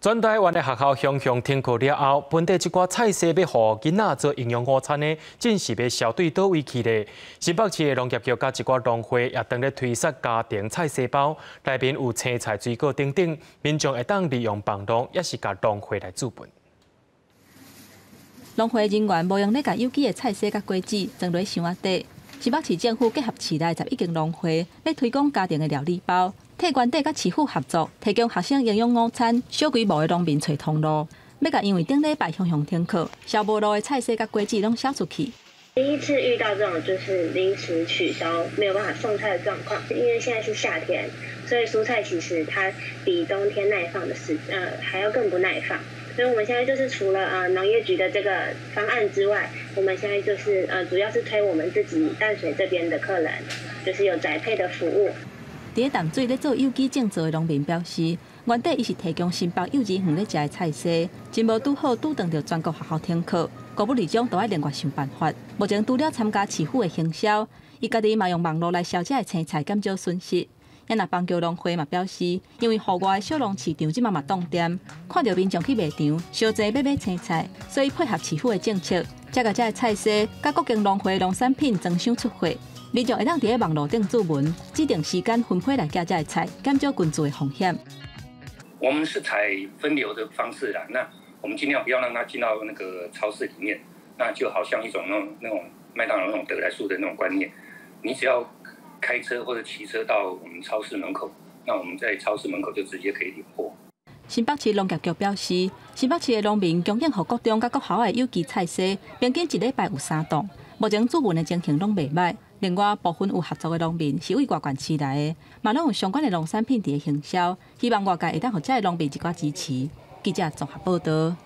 全台灣的學校雄雄停課了後，本地一寡菜蔬欲予囡仔做營養午餐的，真是欲銷對佗位去咧。新北市的農業局佮一寡農會也當咧推捒家庭菜蔬包，內面有青菜、水果等等，民眾會當利用網路，抑是共農會來諮詢。農會人員無閒咧共有機的菜蔬佮果子裝佇箱仔底。新北市政府結合市內11間農會，欲推廣家庭的料理包，替原地佮市府合作，提供學生營養午餐。小規模的農民揣通路，欲共因為頂禮拜雄雄停課，銷無路的菜蔬佮果子攏銷出去。第一次遇到這種就是臨時取消沒有辦法送菜的狀況，因為現在是夏天，所以蔬菜其實它比冬天耐放的時，還要更不耐放。所以我們現在就是除了農業局的這個方案之外，我們現在就是主要是推我們自己淡水這邊的客人，就是有宅配的服務。佇淡水咧做有機種植的農民表示，原底伊是提供新北幼稚園咧食的菜蔬，真無拄好拄撞著全國學校停課，五不二種都愛另外想辦法。目前除了參加市府的行銷，伊家己嘛用網路來銷這的青菜，減少損失。也若枋橋農會嘛表示，因為戶外的小農市場這馬嘛凍店，看著民眾去賣場，傷濟欲買青菜，所以配合市府的政策，才共這的菜蔬佮各間農會農產品裝箱出貨。民眾會當佇咧網路頂諮詢，指定時間分批來寄這的菜，減少群聚的風險。我們是採分流的方式啦，那我們盡量不要讓它進到那個超市裡面，那就好像一種那種麥當勞那種得來速的那種觀念，你只要開車或者騎車到我們超市門口，那我們在超市門口就直接可以領貨。新北市農業局表示，新北市的農民供應予國中佮國校的有機菜蔬，平均一禮拜有三擔。目前諮詢的情形攏袂䆀。另外，部分有合作的農民是對外縣市來的，嘛攏有相關的農產品佇咧行銷，希望外界會當予這的農民一寡支持。記者綜合報導。